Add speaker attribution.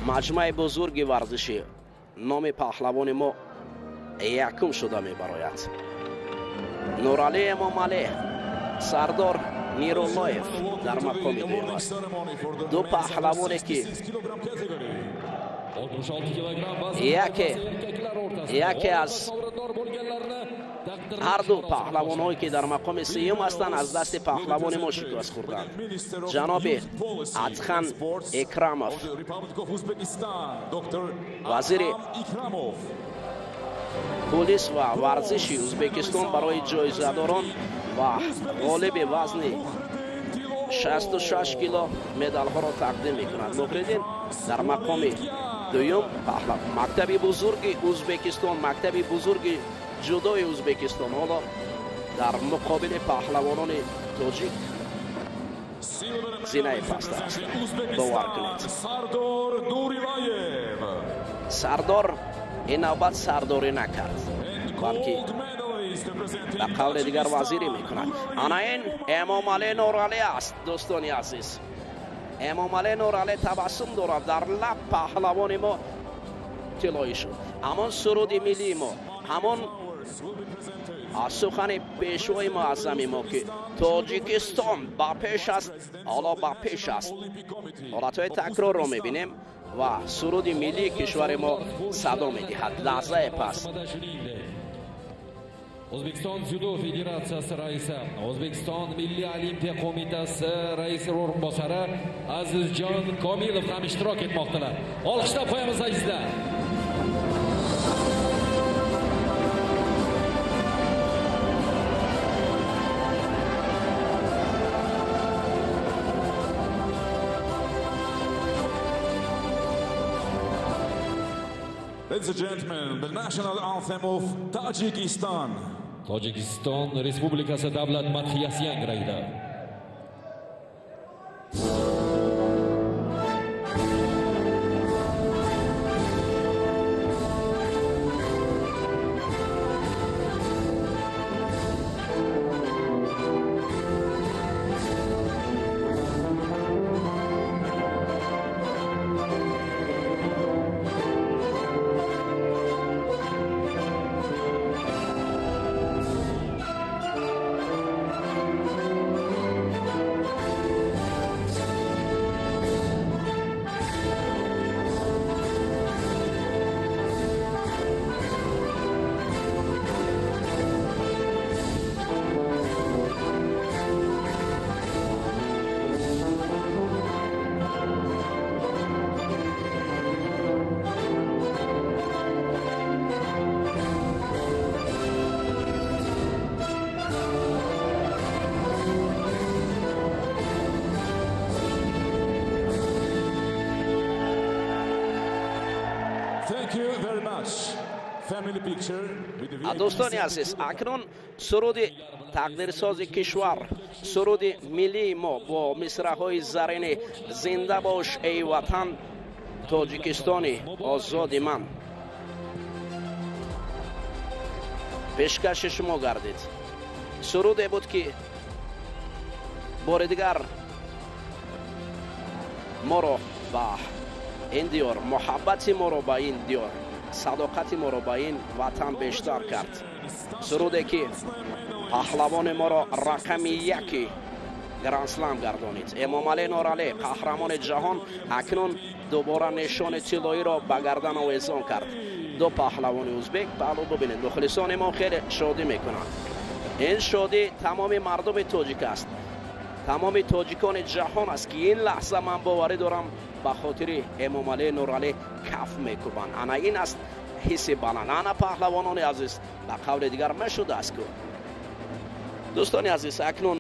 Speaker 1: Маҷмӯаи бузурги варзишӣ номи паҳлавони мо якум шуда мебарояд. Нуралӣ Эмомалӣ, Сардор Мируллоев дар мақоми дуюм аст. Ду паҳлавоне ки яке аз ҳар ду паҳлавонҳое ки дар мақоми сеюм ҳастанд, аз дасти паҳлавони мо шикаст хӯрданд. Ҷаноби Адхан Икрамов, вазири полис ва варзиши Ӯзбекистон, барои ҷоизадорон ва ғолиби вазни 66 кило медалҳоро тақдим мекунад. Муҳриддин дар мақоми дуюм, мактаби бузурги Ӯзбекистон, мактаби бузурги ҷудои Ӯзбекистон ҳоло дар муқобили паҳлавонони тоҷик зинаи паста аст. Бовар кунед. Сардор ин навбат сардорӣ накард, балки ба қавли дигар вазирӣ мекунад. Ана ин Эмомалӣ Нуралӣ аст, дӯстони азиз. Эмомалӣ Нуралӣ табассум дорад дар лаб. Паҳлавони мо тиллоӣ шуд. Ҳамон суруди миллии мо, ҳамон сухани пешвои муаззами мо, ки Тоҷикистон ба пеш аст, ҳоло ба пеш аст. Ҳолатҳои такрорро мебинем ва суруди миллии кишвари мо садо медиҳад. Лаҳзае пас
Speaker 2: O'zbekiston dzyudo federatsiyasi raisi, O'zbekiston Milliy Olimpiya Qo'mitasi raisi o'rinbosari Azizjon Komilov ham ishtirok etmoqdalar. Olqishlab qo'yamiz, azizlar.
Speaker 3: Ladies and gentlemen, the national anthem of Tajikistan.
Speaker 2: Tojikiston Respublikasi davlat madhiyasi yangraydi.
Speaker 1: Дӯстони азиз, акнун суруди тақдирсози кишвар, суруди миллии мо бо мисраҳои зарини «Зинда бош, эй ватан, Тоҷикистони озоди ман» пешкаши шумо гардид. Суруде буд, ки бори дигар моро ба ин диёр, муҳаббати моро ба ин диёр, садоқати моро ба ин ватан бештар кард. Суруде ки паҳлавони моро рақами яки грандслам гардонид. Эмомалӣ Нуралӣ, қаҳрамони ҷаҳон, акнун дубора нишони тиллоиро ба гардан овезон кард. Ду паҳлавони ӯзбек паҳлӯ бибинед. Мухлисони мо хеле шодӣ мекунанд. Ин шодӣ тамоми мардуми тоҷик аст, тамоми тоҷикони ҷаҳон аст, ки ин лаҳза, ман боварӣ дорам, ба хотири Эмомалӣ Нуралӣ каф мекӯбанд. Ана ин аст ҳисси баланд. Ана паҳлавонони азиз, ба қавли дигар мешудааст ку. Дӯстони азиз, акнун